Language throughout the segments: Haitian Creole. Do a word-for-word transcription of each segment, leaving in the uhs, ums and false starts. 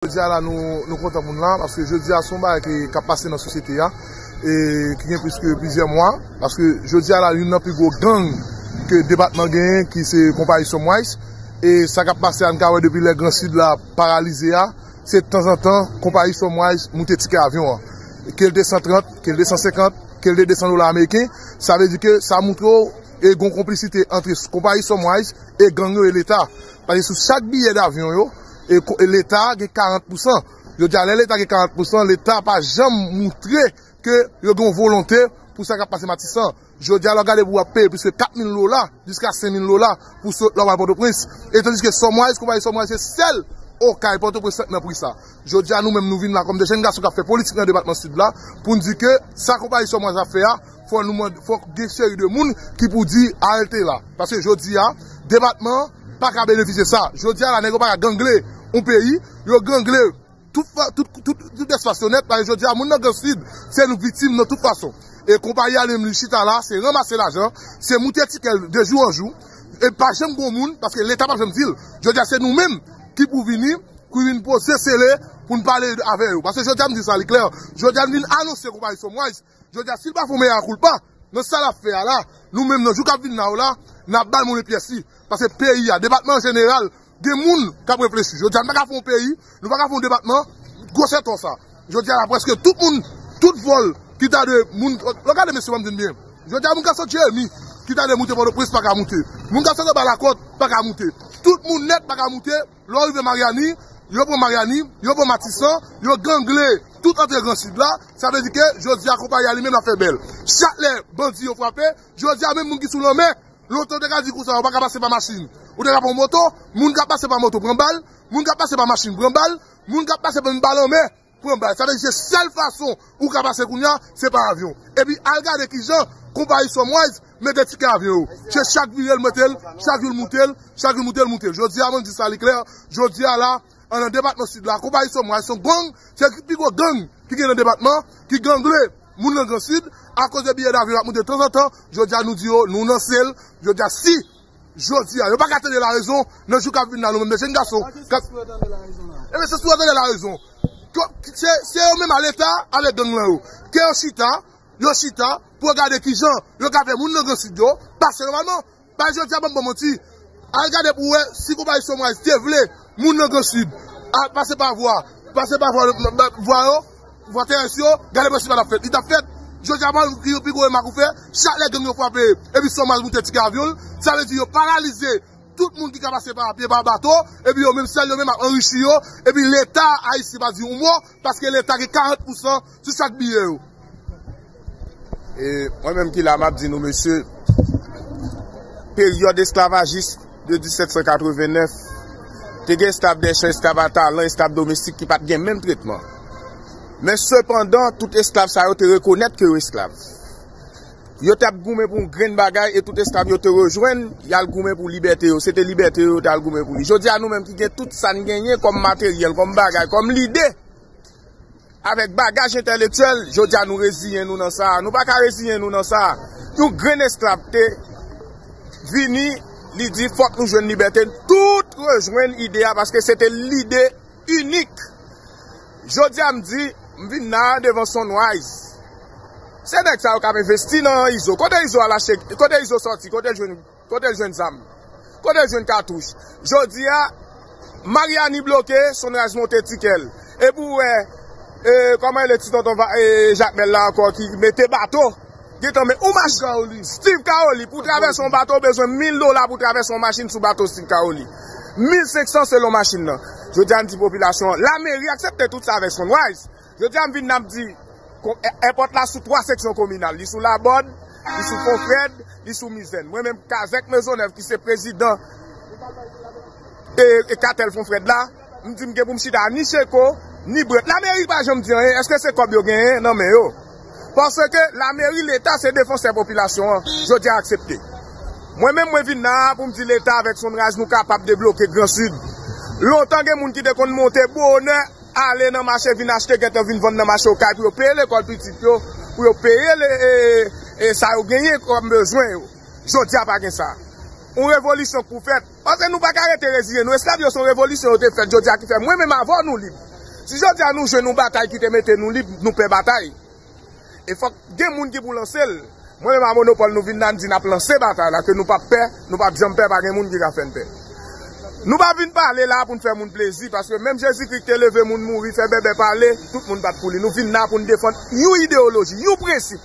Jodi a la, nou, nou kontan pou n la, paske jodi a se yon bagay ki, k ap pase nan sosyete a, e ki gen plis ke plizyè mwa, paske jodi a la, youn nan pi gwo gang ke depatman genyen, ki se konpayi Sunrise, e sa k ap pase a, n ka wè depi lè Gran Sid la paralize a, se tanzantan konpayi Sunrise moute tikè avyon an. Ke l te san trant, ke l te san senkant, ke l te de san dola ameriken, sa vle di ke sa montre w e gon konplisite ant konpayi Sunrise e gang yo e Leta. Paske sou chak biyè davyon yo, e ko-, e Leta gen karant pousan. Jodi a, lè Leta gen karant pousan, Leta pa janm montre ke yo gen yon volonte pou sa k ap pase Matisan. Jodi a, lè w gade pou w ap peye plis ke kat mil dola, jiska senk mil dola pou sot lè w al Pòtoprens. E tandiske Sunrise, konpayi Sunrise se sèl Okay Pòtoprens k nan pri sa. Jodi a, nou menm, nou vin la kòm de jèn gason k ap fè politik nan depatman Sid la, pou n di ke sa konpayi Sunrise ap fè a, fò nou mande, fò gen seri de moun ki pou di arete la. Paske jodi a, depatman an pa ka benefisye sa. Jodi a la, nèg yo pa ka gangle yon peyi, yo gangle tout, fa- tout, tout, tout espas yo nèt, paske jodi a, moun nan Gran Sid, se nou k viktim nan tout fason. E konpayi a li menm, li chita la, se ranmase lajan, se moute tikè l de jou an jou, e pa janm gon moun, paske Leta pa janm di l. Jodi a, se nou menm ki pou vini, ki vin poze sele pou n pale avè yo. Paske jodi a, m di sa, li klè. Jodi a, n vin anonse konpayi Sunrise. Jodi a, si l pa fè yon mea culpa, nan sa l ap fè a la, nou menm nan jou k ap vin la yo la, n ap ba l monnen pyès li. Paske peyi a, depatman an jeneral, gen moun k ap reflechi. Jodi a, nou pa ka fè yon peyi, nou pa ka fè yon depatman, gwosè tò sa. Jodi a la, prèske tout moun, tout vòl ki ta dwe, moun, lè w gade mesye, ban m di n byen. Jodi a, moun k ap sot Jeremi, ki ta dwe moute Pòtoprens pa ka moute. Moun k ap sot anba Lakòt pa ka moute. Tout moun nèt pa ka moute. Lè w rive Maryani, yo pran Maryani, yo pran Matisan, yo gangle tout antre Gran Sid la. Sa vle di ke jodi a, konpayi a li menm l ap fè bèl. Chak lè bandi yo frape, jodi a, menm moun ki sou lanmè, lontan w te ka di konsa, ou pa ka pase pa machin. Ou te ka pran moto, moun k ap pase pa moto pran bal, moun k ap pase pa machin pran bal, moun k ap pase pa, pa lanmè pran bal. Sa vle di se sèl fason ou ka pase kounye a, se pa avyon. Epi al gade kijan konpayi Sunrise mete tikè avyon yo. Se chak vire l mete l, chak jou l moute l, chak jou l moute l, moute l. Jodi a, mwen di sa li klè, jodi a la, an nan depatman Sid la, konpayi Sunrise se yon gang, se pi gwo gang ki gen nan depatman, ki gangle moun nan Gran Sid, akoz de biyè davyon y ap moute tanzantan, jodi a nou di yo, nou nan sèl, jodi a si, jodi a, yo pa ka tande larezon, nan jou k ap vin la, nou menm de jèn gason, k ap, ebyen, se sou yo tande larezon. Ke, se, se yo menm a Leta avèk gang lan yo. Ke yo chita, yo chita, pou yo gade kijan yo ka fè moun nan Gran Sid yo pase nòmalman. Pa jodi a, ban m ba w manti. Al gade pou w wè si konpayi Sunrise te vle moun nan Gran Sid al pase pa vwa, pase pa vwa, vwa yo, vwa terès yo, gade prensip la t ap fèt. Li t ap fèt. Jodi a, pral ki yo pi gwo remak ou fè, chak lè gang yo frape, epi Sunrise moute tikè avyon l, sa vle di yo paralize tout moun ki ka pase pa pye, pa bato, epi yo menm sèl yo menm ap anrichi yo, epi Leta ayisyen pa di yon mo, paske Leta gen karant pousan sou chak biyè yo. E mwen menm ki la, m ap di nou, mesye, peryòd esklavajis de disèt san katreven nèf, te gen esklav dèchan, esklav a talan, esklav domestik ki pa t gen menm tretman. Men sepandan, tout esklav sa yo te rekonèt ke yo esklav. Yo t ap goumen pou yon grenn bagay e tout esklav yo te rejwenn, y al goumen pou libète yo. Se te libète yo, yo t al goumen pou li. Jodi a, nou menm ki gen tout sa n genyen kòm materyèl, kòm bagay, kòm lide, avèk bagaj entèlektyèl, jodi a nou reziyen nou nan sa a. Nou pa ka reziyen nou nan sa a. Yon grenn esklav te vini, li di, "Fòk nou jwenn libète n." Tout rejwenn ide a, paske se te lide inik. Jodi a, m di, m vin la devan Sunrise. Se nèg sa yo k ap envesti nan Izo. Kote Izo al achte, kote Izo sòti, kote l jwenn, kote l jwenn zam? Kote l jwenn katouch? Jodi a, Maryani bloke, Sunrise monte tikè l. Epi w wè, e, kòman rele ti tonton va-, e, Jakmèl la ankò ki mete bato? Gentan men, ou mach-, Steve Kaoli, pou travèse yon bato, ou bezwen mil dola pou travèse yon machin sou bato Steve Kaoli. Mil senk san selon machin nan. Jodi a, n di popilasyon an, lameri aksepte tout sa avèk Sunrise. Jodi a, m vin n ap di, ko-, è-, èpòt la sou twa seksyon kominal. Li sou Labòd, li sou Fonfrèd, li sou Mizèn. Mwen menm, Kazèk Mezonèv, ki se prezidan e, e katèl Fonfrèd la, m di m gen pou m chita ni Cheko, ni Brent. Lameri pa janm di anyen, èske se kòb yo genyen nan men yo? Paske lameri, Leta se defansè popilasyon an, jodi a aksepte. Mwen menm, mwen vin la a pou m di Leta avèk Sunrise, nou kapab debloke Gran Sid. Lontan gen moun ki te konn monte bonè, ale nan mache, vin achte, gentan vin vann nan mache Okay pou yo peye lekòl pitit yo, pou yo peye le, e, e sa yo genyen kòm bezwen yo. Jodi a pa gen sa. Yon revolisyon k pou fèt. Paske nou pa ka rete reziyen nou. Esklav yo se yon revolisyon yo te fèt jodi a ki fè mwen menm avè w nou lib. Si jodi a nou jwenn yon batay ki te mete nou lib, nou pè batay. E fòk gen moun ki pou lanse l. Mwen menm a Monopòl, nou vin la, n di n ap lanse batay la, ke nou p ap pè, nou p ap janm pè, pa gen moun ki ka fè n pè. Nou pa vin pale la pou n fè moun plezi, paske menm Jezikri ki te leve moun mouri, fè bèbè pale, tout moun pa t pou li. Nou vin la pou n defann yon ideyoloji, yon prensip.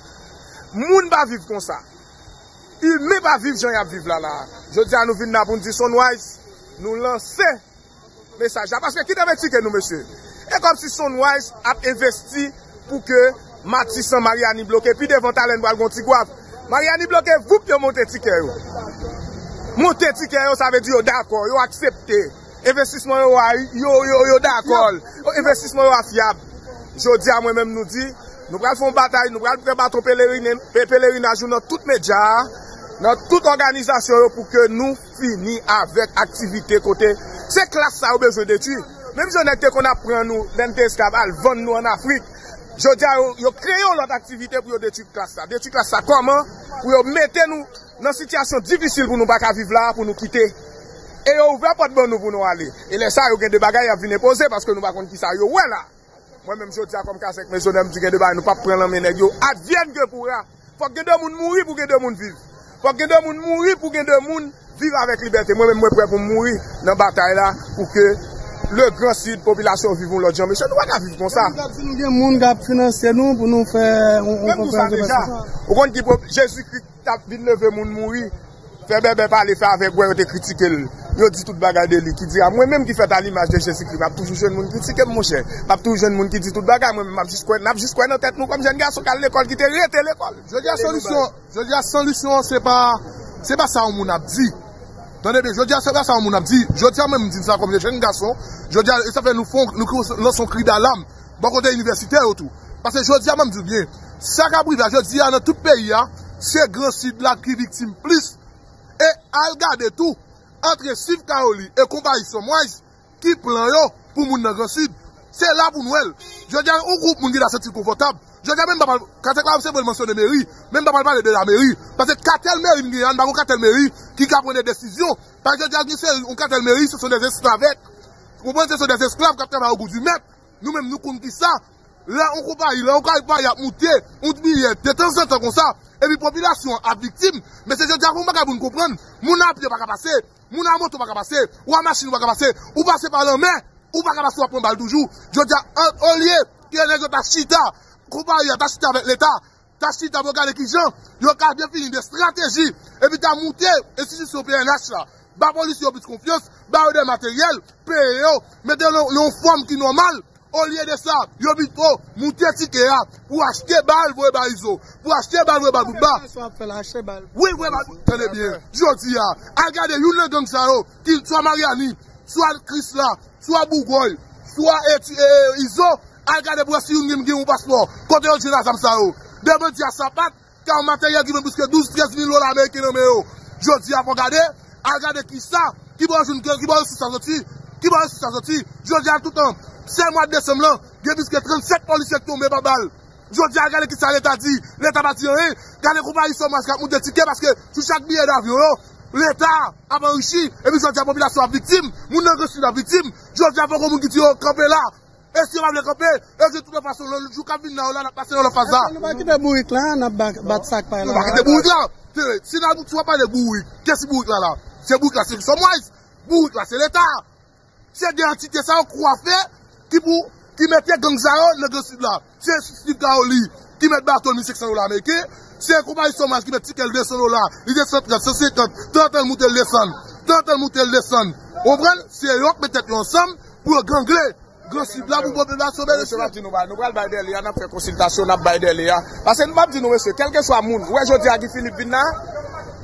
Moun pa viv konsa. Imen pa viv jan y ap viv la la. Jodi a nou vin la pou n di Sunrise, nou lanse mesaj la. Paske ki t ap etike nou, mesye? E kòmsi Sunrise ap envesti pou ke Matisan, Maryani bloke. Pi devan talè n pral gon ti gwaf. Maryani bloke, voup, yo monte tikè yo. Monte tikè yo, sa vle di yo dakò, yo aksepte. Envestisman yo a, yo, yo, yo dakò. Envestisman yo a fyab. Jodi a mwen menm nou di, nou pral fè yon batay, nou pral pran baton pelerine-, pe-, pelerinaj nou nan tout medya a, nan tout òganizasyon yo pou ke nou fini avèk aktivite kote se klas sa yo bezwen detwi. Menm jan nèg te konn ap pran nou, lè n te esklav, al vann nou ann Afrik. Jodi a yo, yo kreye yon lòt aktivite pou yo detwi klas sa. Detwi klas sa kòman? Pou yo mete nou nan sitiyasyon difisil pou nou pa ka viv la, pou nou kite. E yo ouvè pòt ban nou pou nou ale. E lè sa, yo gen de bagay y ap vin enpoze paske nou pa konn kisa yo wè la. Mwen menm jodi a kòm Kazèk Mezonè, m di gen de bagay nou p ap pran nan men nèg yo. Advienne que pourra. Fòk gen de moun mouri pou gen de moun viv. Fòk gen de moun mouri pou gen de moun viv avèk libète. Mwen menm mwen prè pou m mouri nan batay la pou ke le Grand Sud, popilasyon viv yon lòt jan. Mesye, nou pa ka viv konsa. Moun k ap di nou gen moun k ap finanse nou pou nou fè yon, yon konferans de près konsa. Ou konn ki pwob-, Jezikri t ap vin leve moun mouri, fè bèbè pale, fè avèg wè, yo te kritike l. Yo di tout bagay de li, ki di a mwen menm ki fèt a limaj de Jezikri, m ap toujou jwenn moun kritike m, monchè. M ap toujou jwenn moun ki di tout bagay, mwen menm m ap jis kwè, n ap jis kwè nan tèt nou kòm jèn gason k al lekòl, ki te rete lekòl. Jodi a solisyon, jodi a solisyon se pa, se pa sa yon moun ap di. Tande byen, jodi a se pa sa yon moun ap di. Jodi a mwen m di sa kòm jèn gason. Jodi a, e sa fè nou fè, nou lanse yon kri dalam bò kote inivèsitè yo tou. Paske jodi a mwen m di w byen, sa k ap rive a jodi a nan tout peyi a, se Gran Sid la ki viktim plis. E al gade tou, antre Steve Caroli e konpayi Sunrise, ki plan yo pou moun nan Gran Sid. Se la pou n wè l. Jodi a, yon gwoup moun ki ta santi l konfòtab. Jodi a, menm pa pral, Kazèk la se pou l mansyone meri, menm pa pral pale de la meri. Paske katèl meri n gen an, n pa gon katèl meri ki ka pran de desizyon. Paske jodi a, gen se yon katèl meri, se son de esklavèk. Ou konprann, se son de esklav k ap travay o gou di mèt. Nou menm, nou konn kisa. Lè yon konpayi, lè yon konpayi ap moute, yon biyè, de tanzantan konsa, epi popilasyon an ap viktim, men se jodi a pou yon bagay pou n konprann, moun apye pa ka pase, moun a moto pa ka pase, ou a machin ou pa ka pase, ou pase pa lanmè, ou pa ka pase, w ap pran bal toujou. Jodi a, an, olye ke nèg yo ta chita, konpayi a ta chita avèk Leta, ta chita pou yo gade kijan yo ka defini de estrateji, epi ta moute enstitisyon P N H la, ba polisye yo plis konfyans, ba yo de materyèl, peye yo, mete yo nan, nan yon fòm ki nòmal. Olye de sa, yo pito moute tikè a pou achte bal, voye ba Izo, pou achte bal, voye bal Boutba. Sa w ap fè la, achte bal. Wi, voye bal, tande byen. Jodi a, al gade youn nan gang sa yo, ki swa Maryani, swa Krisla, swa Bougòy, swa, e, ti, e, e, Izo, al gade pou wè si youn gen, gen yon paspò. Kote yo jwenn a zam sa yo? De bandi a sapat, ki a yon materyèl ki vann plis ke douz, trèz mil dola ameriken nan men yo. Jodi a, fò gade, al gade kisa, ki bò yo jwenn, ki bò resous sa soti, ki bò resous sa soti. Jodi a, toutan, sèl mwa desanm lan, gen plis ke trannsèt polisye ki tonbe pa bal. Jodi a, al gade kisa Leta di, Leta pa di anyen. Gade konpayi Sunrise k ap moute tikè paske sou chak biyè davyon yo, Leta ap anrichi, epi jodi a, popilasyon ap viktim, moun nan Gran Sid ap viktim. Jodi a, poko moun ki di yo kanpe la. E si yo pa vle kanpe, yo jwenn tout lòt fason, lòt jou k ap vin la, yo la, n ap pase nan lòt faz la. Èske nou pa kite bourik la, n ap ba-, bat sa k pa la? Nou pa kite bourik la. Se, si n ap, si w ap pale bourik, kiyès bourik la la? Se bourik la, se Sunrise. Bourik la, se Leta. Se de antite sa yo kwafe ki pou, ki mete gang sa yo nan Gran Sid la. Se Steve Caroli ki mèt bato l mil senk san dola ameriken. Se konpayi Sunrise ki mèt tikè l de san dola, li de san trant, san senkant, trant an l moute l desann. Trant an l moute l desann. Ou konprann? Se yo k met tèt yo ansanm pou yo gangle Gran Sid la pou popilasyon benefisye. Mesye, m ap di nou, nou pral bay dèle a, n ap fè konsiltasyon, n ap bay dèle a. Paske nou p ap di nou, mesye, kèlkeswa moun, ou wè jodi a Guy Philippe vin la,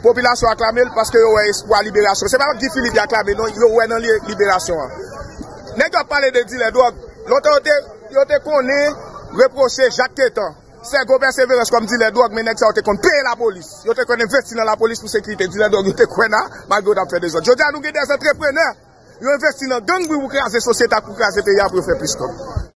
popilasyon aklame l paske yo wè espwa liberasyon. Se pa Guy Philippe y aklame, non, yo wè nan li liberasyon an. Nèg yo ap pale de dilè dwòg. Lontan yo te, yo te konnen repwoche Jacques Quentan, Sègo Perseverance kòm dilè dwòg, men nèg sa yo te konn peye lapolis. Yo te konn envesti nan lapolis pou sekirite. Dilè dwòg yo te kwè nan, malgre yo t ap fè dezòd. Jodi a nou gen de antreprenè. Yo envesti nan gang pou, pou kraze sosyete ak pou kraze peyi a pou yo fè plis kòb.